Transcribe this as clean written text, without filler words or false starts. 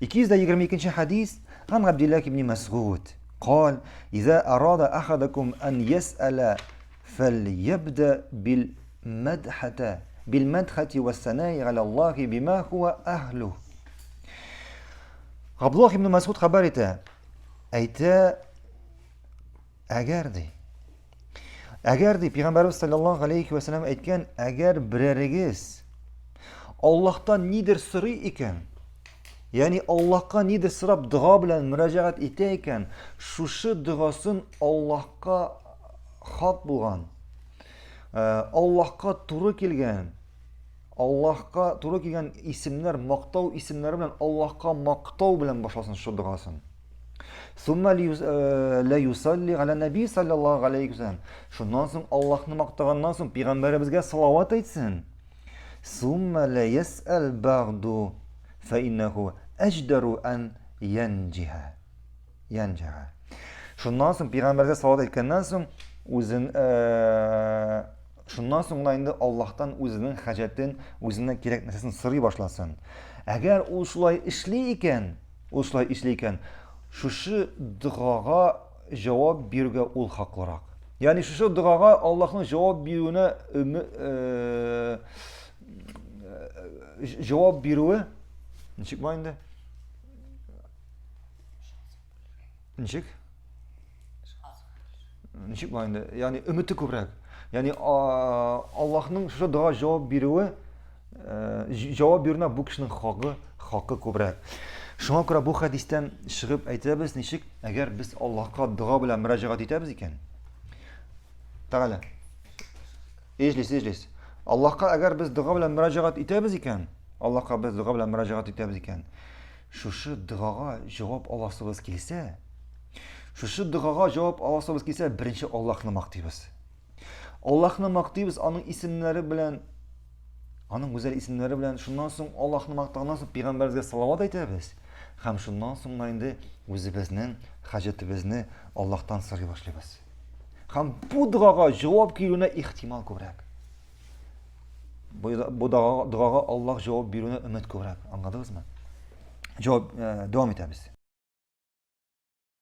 222 хәдис Ган Габдиллах ибн Мәсгуд قال إذا أراد أحدكم أن يسأل فليبدأ بالمدحة بالمدحة والثناء على الله بما هو أهله Габдуллах ибн Мәсгуд хәбәр итә. Әйтә, әгәр ди. Әгәр ди, Пәйгамбәрбез саллаллаһу алейхи ва саллям әйткән, әгәр берәрегез Аллаһтан нидер сорый икән, ягъни Аллаһка нидер сорап дога белән мөрәҗәгать итә икән, шушы догасын Аллаһка хак булган, э, Аллаһка туры килгән, Аллаһка туры килгән исемнәр, мактау исемнәре белән Аллаһка мактау белән башласын шул догасын. Сумма э, ла юсалли аля наби саллаллаһу алейхи вәсәлләм. Шуннан соң Аллаһны мактаганнан соң пәйгамбәребезгә салават әйтсен. Сумма ла ясәл бәгъду фа иннаху әҗдәру ан янҗиһа. Янҗиһа. Шуннан соң пәйгамбәргә салават әйткәннән соң үзен э, шуннан соң гына инде Аллаһтан үзенең хаҗәтен, үзенә кирәк нәрсәсен сорый башласын. Әгәр ул шулай эшли икән, Ул шулай эшли икән, шушы догага җавап бирүгә ул хаклырак. Ягъни шушы догага Аллаһның җавап бирүенә э, җавап бирүе ничек була инде? Ничек? Ничек була инде? Ягъни өмете күбрәк. Ягъни Аллаһның шушы дога җавап бирүе, э, җавап бирүенә бу кешенең хакы, хакы күбрәк. Шуңа күрә бу хәдистән чыгып әйтәбез, ничек, әгәр без Аллаһка дога белән мөрәҗәгать итәбез икән, Тәгалә. Ижлис, ижлис. Аллаһка әгәр без дога белән мөрәҗәгать итәбез икән, Аллаһка без дога белән мөрәҗәгать итәбез икән, шушы догага җавап аласыбыз килсә, шушы догага җавап аласыбыз килсә, беренче Аллаһны мактыйбыз. Аллаһны мактыйбыз аның исемнәре белән, аның гүзәл исемнәре белән. Шуннан соң Аллаһны мактаганнан соң пәйгамбәребезгә салават әйтәбез. Һәм шуннан соң гына инде үзебезнең хаҗәтебезне Аллаһтан сорый башлыйбыз. Һәм бу догага җавап килүенә ихтимал күбрәк. Бу, бу догага, догага Аллаһ җавап бирүенә өмет күбрәк. Аңладыгызмы? Җавап э, дәвам итәбез.